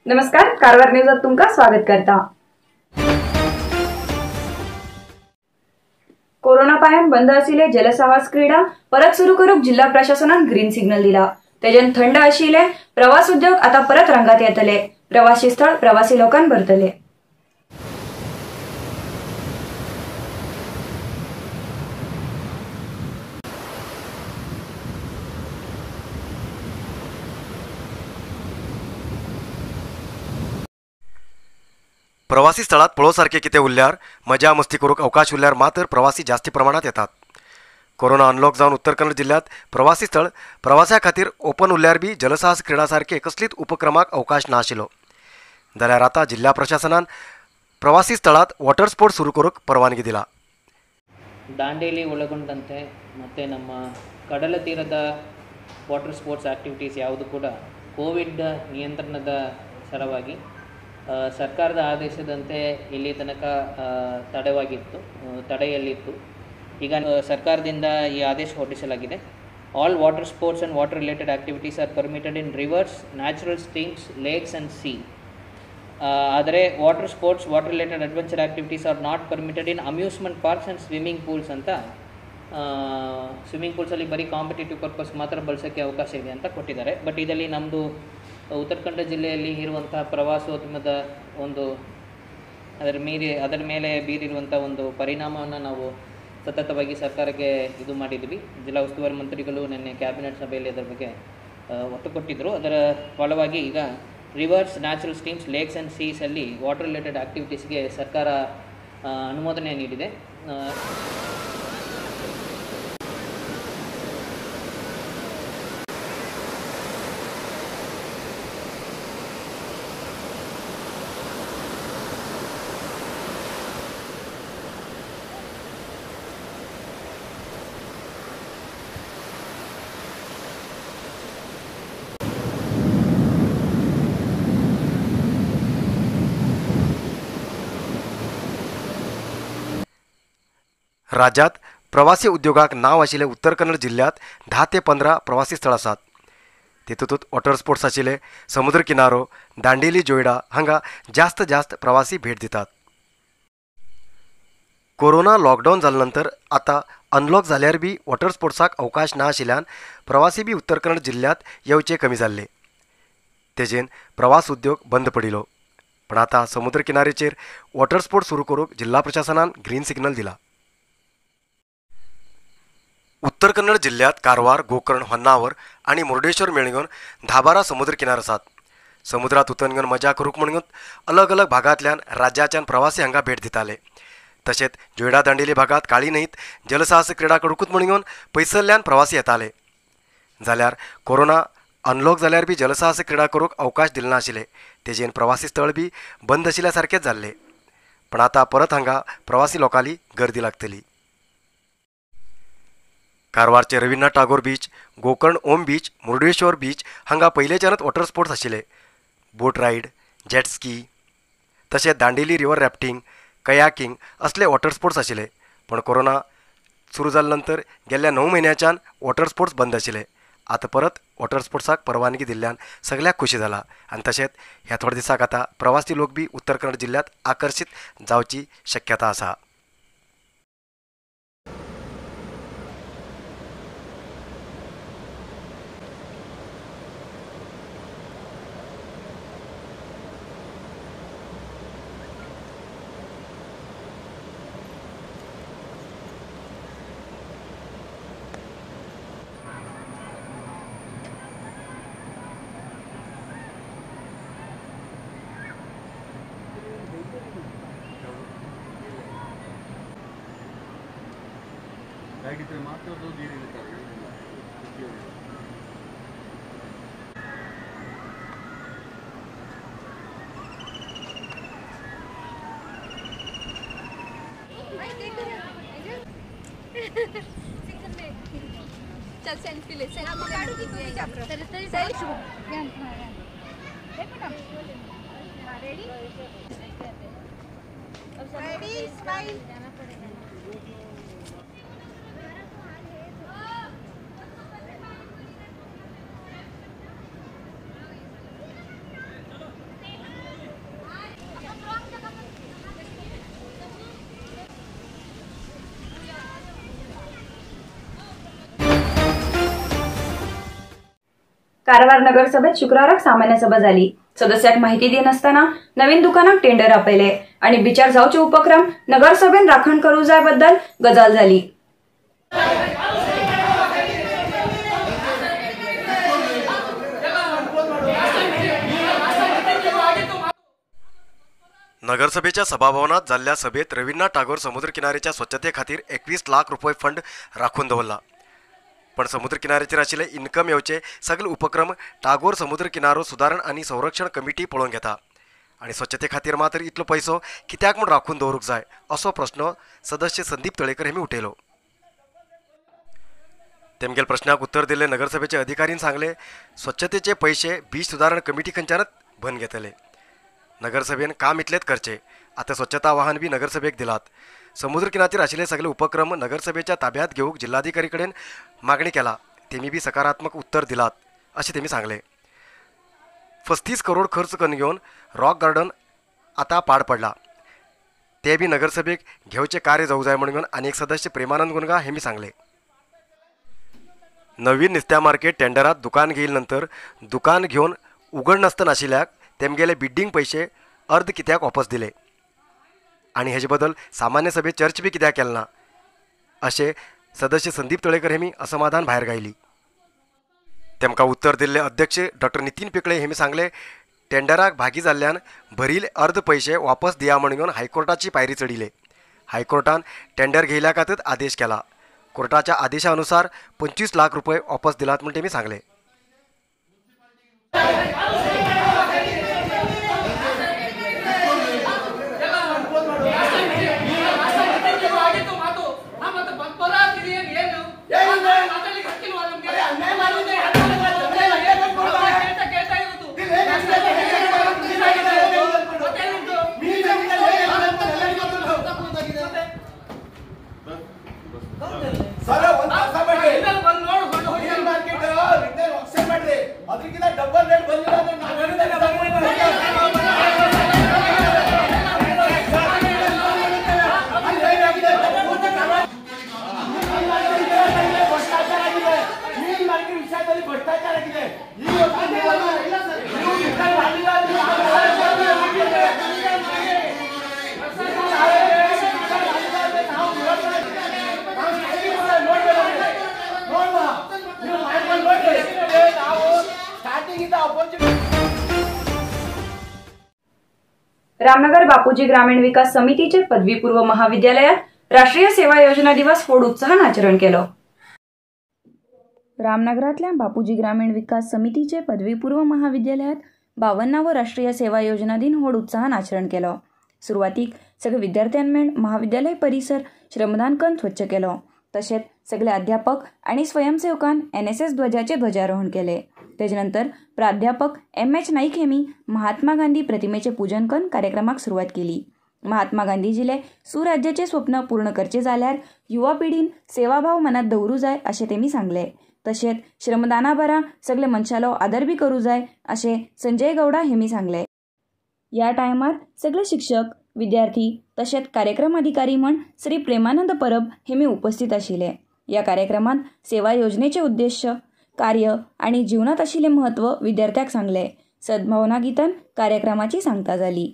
नमस्कार, कारवार न्यूजात तुमका स्वागत करता। कोरोना पायान बंद आशिल्ले जलसाहस क्रीडा परत सुरू करूक जिल्हा प्रशासनान ग्रीन सिग्नल दिला। तेजेन थंड आशिल्ले प्रवास उद्योग आता परत रंगात येतले। प्रवासी स्थळ प्रवासी लोकांक भरतले। प्रवासी स्थळात पळोवसारखे कितें उरल्यार मजा मस्ती करूंक अवकाश उरल्यार मात्र प्रवासी जास्ती प्रमाणात येतात। कोरोना अनलॉक जावन उत्तर कन्नड जिल्ल्यांत प्रवासी स्थळ प्रवासा खातीर ओपन उरल्यार बी जलसाहस क्रीडा सारखे कसलीच उपक्रमाक अवकाश ना आशिल्लो। जाल्यार आतां जिल्हा प्रशासनान प्रवासी स्थळात वॉटर स्पोर्ट्स सुरू करूंक परवानगी दिला। ದಾಂಡೇಲಿ ಒಳಗೊಂಡಂತೆ ಮತ್ತು ನಮ್ಮ ಕಡಲ ತೀರದ ವಾಟರ್ ಸ್ಪೋರ್ಟ್ಸ್ ಆಕ್ಟಿವಿಟೀಸ್ ಯಾವುದು ಕೂಡ ಕೋವಿಡ್ ನಿಯಂತ್ರಣದ ಸಲುವಾಗಿ ಸರ್ಕಾರದ ಆದೇಶದಂತೆ ಇಲ್ಲಿ ತನಕ ತಡೆವಾಗಿತ್ತು, ತಡೆಯಲ್ಲಿತ್ತು. ಈಗ ಸರ್ಕಾರದಿಂದ ಈ ಆದೇಶ ಹೊರಡಿಸಲಾಗಿದೆ. All water sports and water related activities are permitted in rivers, natural streams, lakes and sea. ಆದರೆ water sports, water related adventure activities are not permitted in amusement parks and swimming pools ಅಂತ, swimming ಪೂಲ್ಸಲ್ಲಿ ಬರೀ competitive purpose ಮಾತ್ರ ಬಳಸೋಕ್ಕೆ ಅವಕಾಶ ಇದೆ ಅಂತ ಕೊಟ್ಟಿದ್ದಾರೆ. But ಇದರಲ್ಲಿ ನಮ್ಮದು ಉತ್ತರ ಕನ್ನಡ ಜಿಲ್ಲೆಯಲ್ಲಿ ಇರುವಂಥ ಪ್ರವಾಸೋದ್ಯಮದ ಒಂದು ಅದರ ಮೇಲೆ ಬೀರಿರುವಂಥ ಒಂದು ಪರಿಣಾಮವನ್ನು ನಾವು ಸತತವಾಗಿ ಸರ್ಕಾರಕ್ಕೆ ಇದು ಮಾಡಿದ್ವಿ. ಜಿಲ್ಲಾ ಉಸ್ತುವಾರಿ ಮಂತ್ರಿಗಳು ನಿನ್ನೆ ಕ್ಯಾಬಿನೆಟ್ ಸಭೆಯಲ್ಲಿ ಅದರ ಬಗ್ಗೆ ಒತ್ತು ಕೊಟ್ಟಿದ್ದರು. ಅದರ ಫಲವಾಗಿ ಈಗ rivers, natural streams, lakes and ಸೀಸಲ್ಲಿ water related ಆ್ಯಕ್ಟಿವಿಟೀಸ್ಗೆ ಸರ್ಕಾರ ಅನುಮೋದನೆ ನೀಡಿದೆ. राज्यात प्रवासी उद्योगाक नाव आशिल्ले उत्तर कन्नड जिल्ल्यांत 10 ते 15 प्रवासी स्थळ आसात। तेतूंत वॉटर स्पोर्ट्स आशिल्ले समुद्र किनारो, दांडेली, जोयडा हांगा जास्त जास्त प्रवासी भेट दितात। कोरोना लॉकडावन जाले नंतर आतां अनलॉक जाल्यार बी वॉटर स्पोर्ट्साक अवकाश ना आशिल्ल्यान प्रवासी बी उत्तर कन्नड जिल्ल्यांत येवचे कमी जाल्ले। तेजेन प्रवास उद्योग बंद पडिल्लो। पण आतां समुद्र किनारेचेर वॉटर स्पोर्ट्स सुरू करूंक जिल्हा प्रशासनान ग्रीन सिग्नल दिला। उत्तर कन्नड जिल्ह्यात कारवार, गोकर्ण, होन्नावर आणि मुर्डेश्वर मेळून 10-12 समुद्र किनार आसात। समुद्रात उतरून घेवन मजा करूंक म्हणून अलग अलग भागांतल्यान राज्याच्यान प्रवासी हांगा भेट दिताले। तशेंच जोयडा दांडेली भागात काळी न्हंयत जलसाहस क्रीडा करूंकूच म्हणून पयसल्ल्यान प्रवासी येताले। जाल्यार कोरोना अनलॉक जाल्यार बी जलसाहस क्रीडा करूंक अवकाश दिले नाशिल्ले। तेजेन प्रवासी स्थळ बी बंद आशिल्ल्या सारकेच जाल्ले। पण आतां परत हांगा प्रवासी लोकांली गर्दी लागतली। कारवारचे Rabindranath Tagore beach, Gokarna Om beach, Murudeshwar beach हांगा पयलेच्यानच वॉटर स्पोर्ट्स आशिल्ले। बोट रायड, जेट स्की तशेंच दांडेली रिवर रॅफ्टिंग, कयाकिंग असले वॉटर स्पोर्ट्स आशिल्ले। पण कोरोना सुरू जाले नंतर गेल्ल्या 9 म्हयन्याच्यान वॉटर स्पोर्ट्स बंद आशिल्ले। आतां परत वॉटर स्पोर्ट्साक परवानगी दिल्ल्यान सगळ्याक खुशी जाला आनी तशेंच ह्या थोड्या दिसाक आतां प्रवासी लोक बी उत्तर कन्नड जिल्ल्यांत आकर्शीत जावची शक्यता आसा। चल सेल्फी ले, selfie ready ready smile. Karwar नगरसभेत शुक्राराक सामान्य सभा जाली. सदस्याक माहिती दिनासतना नवीन दुकानाक टेंडर आपयले आनी बिचार जावचे उपक्रम नगरसभेन राखण करू जाय बद्दल गजाल जाली. नगरसभेच्या सभाभवनात जाल्ल्या सभेत रवींद्रनाथ टागोर समुद्र किनाऱ्याच्या स्वच्छते खातीर 21 लाख रुपये फंड राखून दवरला. पण समुद्र किनाऱ्याचेर आशिल्ले इन्कम येवचे सगळे उपक्रम टागोर समुद्र किनारो सुदारण आनी संरक्षण कमिटी पळोवन घेता आनी स्वच्छते खातीर मात्र इतलो पैसो कित्याक म्हूण राखून दवरूंक जाय असो प्रश्न सदस्य संदीप तळेकर हेमी उठयलो. तेमगेल प्रश्नाक उत्तर दिल्ले नगरसभेचे अधिकारीन सांगले स्वच्छतेचे पैसे बीच सुदारण कमिटी खंयच्यानच भन घेतले. नगरसभेन काम इतलेच करचे. आतां स्वच्छता वाहन बी नगरसभेक दिलात. समुद्र किनाऱ्याचेर आशिल्ले सगळे उपक्रम नगरसभेच्या ताब्यात घेवंक जिल्हाधिकारी कडेन मागणी केला. तेमी बी सकारात्मक उत्तर दिलात अशें तेमी सांगलें. 35 करोड खर्च करून घेवन रॉक गार्डन आतां पाड पडला ते बी नगरसभेक घेवचें कार्य जावंक जाय म्हणून आनी एक सदस्य प्रेमानंद गुनगा हेमी सांगलें. नवीन नुस्त्या मार्केट टेंडरात दुकान घेईल नंतर दुकान घेवन उघड नासतना आशिल्ल्याक तेमगेले बिड्डींग पैसे अर्द कित्याक वापस दिले आनी हेजे बद्दल सामान्य सभेत चर्च बी कित्याक केल ना अशें सदस्य संदीप तळेकर हेमी असमाधान भायर गायली. तेमकां उत्तर दिल्ले अध्यक्ष डॉक्टर नितीन पिकळे हेमी सांगले टेंडराक भागी जाल्ल्यान भरील अर्द पैसे वापस दिया म्हणून हायकोर्टाची पायरी चडिले. हायकोर्टान टेंडर घेयल्या खातीर आदेश केला. कोर्टाच्या आदेशानुसार 25 लाख रुपये वापस दिलात म्हूण तेमी सांगले. रामनगर बापूजी ग्रामीण विकास समितीचे पदवीपूर्व महाविद्यालयात राष्ट्रीय सेवा योजना दिवस व्हड उत्साहान आचरण केलो. रामनगरातल्या बापूजी ग्रामीण विकास समितीचे पदवीपूर्व महाविद्यालयात 52वो राष्ट्रीय सेवा योजना दिन व्हड उत्साहान आचरण केलो. सुरवातीक सगळे विद्यार्थ्यांमेळ महाविद्यालय परिसर श्रमदान करून स्वच्छ केलो. तशेंच सगळे अध्यापक आनी स्वयंसेवकान एनएसएस ध्वजाचे ध्वजारोहण केले. तेजे नंतर प्राध्यापक एम.एच. नाईक हेमी महात्मा गांधी प्रतिमेचे पूजन करून कार्यक्रमाक सुरवात केली. महात्मा गांधीजीले सुराज्याचे स्वप्न पूर्ण करचे जाल्यार युवा पिढीन सेवाभाव मनात दवरू जाय अशें तेमी सांगले. तशेंच श्रमदाना बरा सगळे मनशालो आदर बी करू जाय अशें संजय गौडा हेमी सांगले. ह्या टायमार सगळे शिक्षक विद्यार्थी तशेंच कार्यक्रम अधिकारी म्हण श्री प्रेमानंद परब हेमी उपस्थित आशिल्ले. ह्या कार्यक्रमात सेवा योजनेचे उद्देश कार्य आणि जीवनात आशिल्लें म्हत्व विद्यार्थ्यांक सांगले. सद्भावना गीतान कार्यक्रमाची सांगता जाली.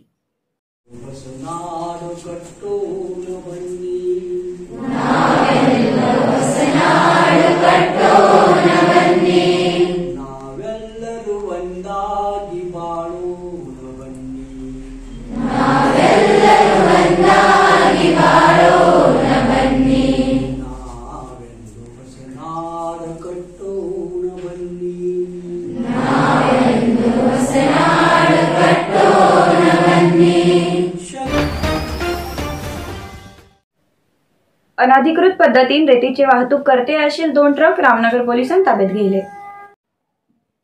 अनाधिकृत पद्धतीन रेतीची वाहतूक करते आशिल्ले 2 ट्रक रामनगर पोलिसान ताब्यात घेतले.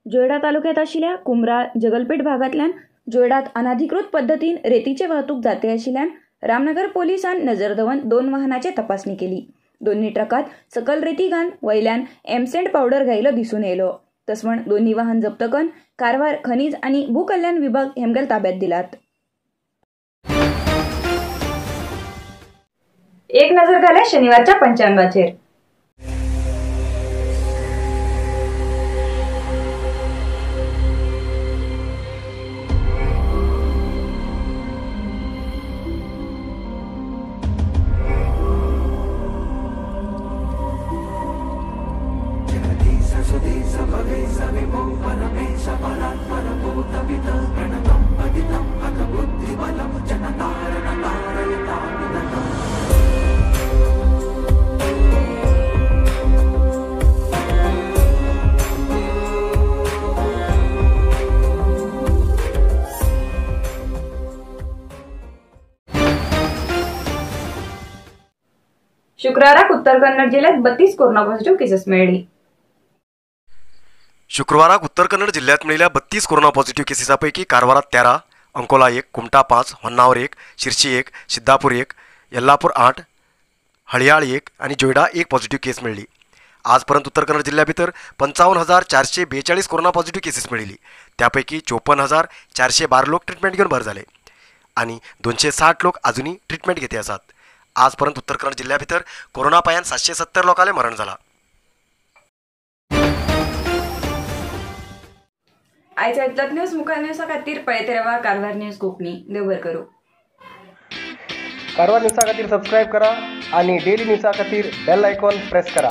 जोयडा तालुक्यात आशिल्ल्या कुमरा जगलपेठ भागांतल्यान जोयडात अनाधिकृत पद्धतीन रेतीचे वाहतूक जाते आशिल्ल्यान रामनगर पोलिसान नजर दवरून 2 वाहनाची तपासणी केली. दोन्ही ट्रकात सकल रेती घाण वयल्यान एमसेंट पावडर घायलो दिसून येयलो. तसवण दोन्ही वाहन जप्त करून कारवार खनिज आणि भूकल्याण विभाग हेमगेल ताब्यात दिलात. एक नजर घाल्या शनिवारच्या पंचांगाचेर. शुक्राराक उत्तर कन्नड जिल्ह्यात 32 कोरोना पॉझिटिव्ह केसेस मेळ्ळी. शुक्रवाराक उत्तर कन्नड जिल्ह्यात मेळिल्ल्या 32 कोरोना पॉझिटिव्ह केसीसापैकी कारवारात 13, अंकोला 1, कुमटा 5, होन्नावर 1, शिरशी 1, सिद्धापूर 1, यल्लापूर 8, हळयाळ 1 आणि जोयडा 1 पॉझिटिव्ह केस मेळ्ळी. आजपर्यंत उत्तर कन्नड जिल्ह्याभितर 55,442 कोरोना पॉझिटिव्ह केसेस मेळिल्ली. त्यापैकी 54,412 लोक ट्रिटमेंट घेऊन बरे झाले आणि 260 लोक अजूनही ट्रिटमेंट घेते आसात. आजपर्यंत उत्तर कन्नड जिल्ह्याभितर कोरोना पायान 770 लोकांले मरण झाला. आयच्या इतलोच न्यूज मुखार न्यूजा खातीर पळयत रावा कारवार न्यूज कोंकणी. देव बरें करूं. कारवार न्यूजा खातीर सबस्क्रायब करा आणि डेली न्यूजा खातीर बेल आयकॉन प्रेस करा.